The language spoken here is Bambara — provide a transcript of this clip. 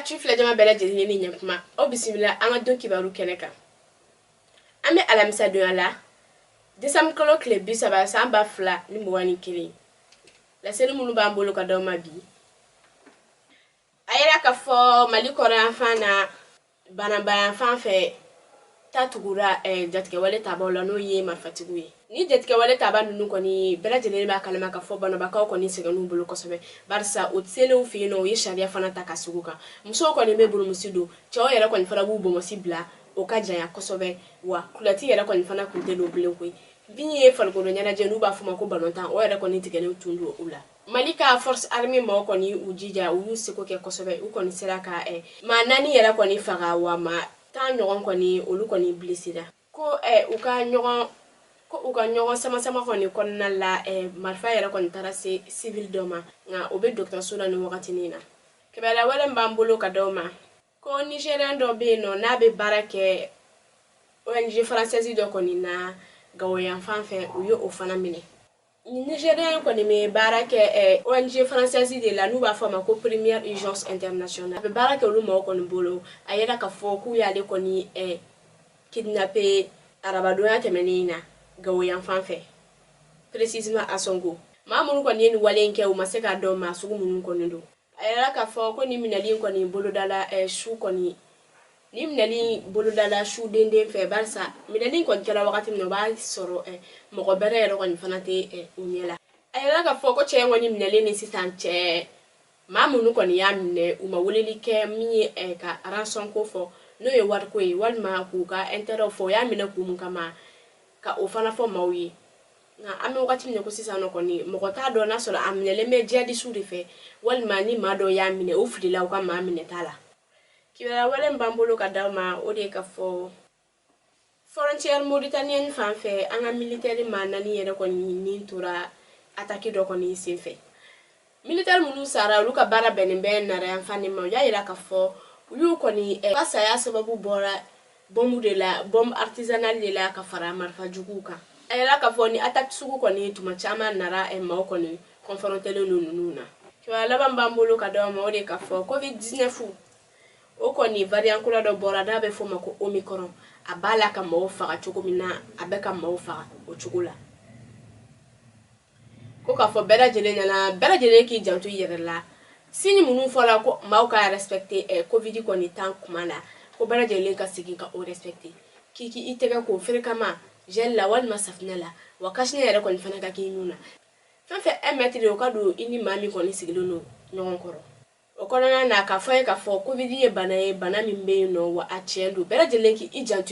Actu filɛjama bɛɛ lajɛlen ye ni ɲɛkuma aw bisimila an ka don kibaru kɛnɛ kan. An bɛ alamisa donya la, desanburu kalo tile 30 san 2021. Laseli minnu b'an bolo ka d'aw ma bi, a yira k'a fɔ Mali kɔrɔyanfan na, Bananbayanfan fɛ, ta tugura jatigɛwale tabaw la, n'o ye marifatigiw ye. Ni jatigɛwale taba ninnu kɔni, bɛɛ lajɛlen b'a kalama k'a fɔ banabakaw kɔni sɛgɛnn'u bolo kosɛbɛ, barisa o selenw fɛ yen nɔ, u ye sariya fana ta ka sigi kan. Musow kɔni bɛ burumusi don, cɛw yɛrɛ kɔni fana b'u bɔmɔsi bila o ka janya kosɛbɛ, wa kulɔti yɛrɛ kɔni fana kun tɛ don bilen koyi. Min ye farikolo ɲɛnajɛ, n'u b'a fɔ ma ko balontan, o yɛrɛ kɔni tigɛlen tun don u la. Mali ka force armée mɔgɔw kɔni u jija, u y'u seko kɛ kosɛbɛ, u kɔni sera ka maa 4 yɛrɛ kɔni faga, wa maa 10 ɲɔgɔn kɔni, olu kɔni bilisira. Ko u ka ɲɔgɔn sama-sama kɔni kɔnɔna la, marifa yɛrɛ kɔni taara se civil dɔ ma, nka o bɛ dɔgɔtɔrɔso la nin wagatinin na. Kibaruya wɛrɛ min b'an bolo ka d'aw ma, ko Nigérien dɔ bɛ yen nɔ, n'a bɛ baara kɛ ONG française dɔ kɔni na Gawo yanfan fɛ, u ye o fana minɛ. Nigérien kɔni bɛ baara kɛ ONG française de la, n'u b'a fɔ a ma ko Première Urgence Internationale. A bɛ baara kɛ olu mɔgɔw kɔni bolo. A yira k'a fɔ k'u y'ale kɔni kidnappé arabadonya tɛmɛnen in na Gawo yanfan fɛ, précisément Ansongo. Maa minnu kɔni ye nin wale in kɛ, u ma se k'a dɔn maa sugu minnu kɔni don. A yira k'a fɔ ko nin minɛli in kɔni bolodala su kɔni, nin minɛli bolodala su denden fɛ, barisa minɛli in kɔni kɛra wagati min na, o b'a sɔrɔ mɔgɔ bɛrɛ yɛrɛ kɔni fana tɛ u ɲɛ la. A yira k'a fɔ ko cɛ in kɔni minɛlen ni sisan cɛ, maa minnu kɔni y'a minɛ, u ma weleli kɛ min ye ka rançon ko fɔ, n'o ye wariko ye, walima k'u ka intérêt fɔ, u y'a minɛ kun mun kama, ka o fana fɔ maaw ye. Nka an bɛ wagati min na ko sisan nɔ kɔni, mɔgɔ t'a dɔn n'a sɔrɔ a minɛlen bɛ jihadisiw de fɛ, walima ni maa dɔw y'a minɛ, u filila u ka maa minɛta la. Kibaruya wɛrɛ min b'an bolo ka d'aw ma, o de ye ka fɔ frontière mauritanienne fan fɛ, an ka militaire maa 4 yɛrɛ kɔni ni tora attaque dɔ kɔni senfɛ. Militaire minnu sara, olu ka baara bɛnnen bɛ Nara yanfan de ma. U y'a yira k'a fɔ u y'u kɔni ka saya sababu bɔra bombe de la, bombe artisanale de la, ka fara marifa juguw kan. A yira k'a fɔ ni attaque sugu kɔni tuma caman nara, maaw kɔni confrontelen don ninnu na. Kibaruya laban b'an bolo ka d'aw ma, o de ye k'a fɔ Covid 19, o kɔni variant kura dɔ bɔra, n'a bɛ f'o ma ko Omicron. A b'a la ka maaw faga cogo min na, a bɛ ka maaw faga o cogo la. Ko k'a fɔ bɛɛ lajɛlen ɲɛna, bɛɛ lajɛlen k'i janto i yɛrɛ la. Signe minnu fɔra ko maaw ka respecter Covid kɔni tan kuma la, ko bɛɛ lajɛlen ka segin ka o respecter, k'i k'i tɛgɛ ko fréquemment gel la walima safunɛ la, wa cache-nez yɛrɛ kɔni fana ka k'i nun na. Fɛn fɛn 1 mètre de, o ka don i ni maa min kɔni sigilen don ɲɔgɔn kɔrɔ. O kɔnɔna na, k'a fɔ ye k'a fɔ Covid ye bana ye, bana min bɛ yen nɔ, wa a tiɲɛ don, bɛɛ lajɛlen k'i janto.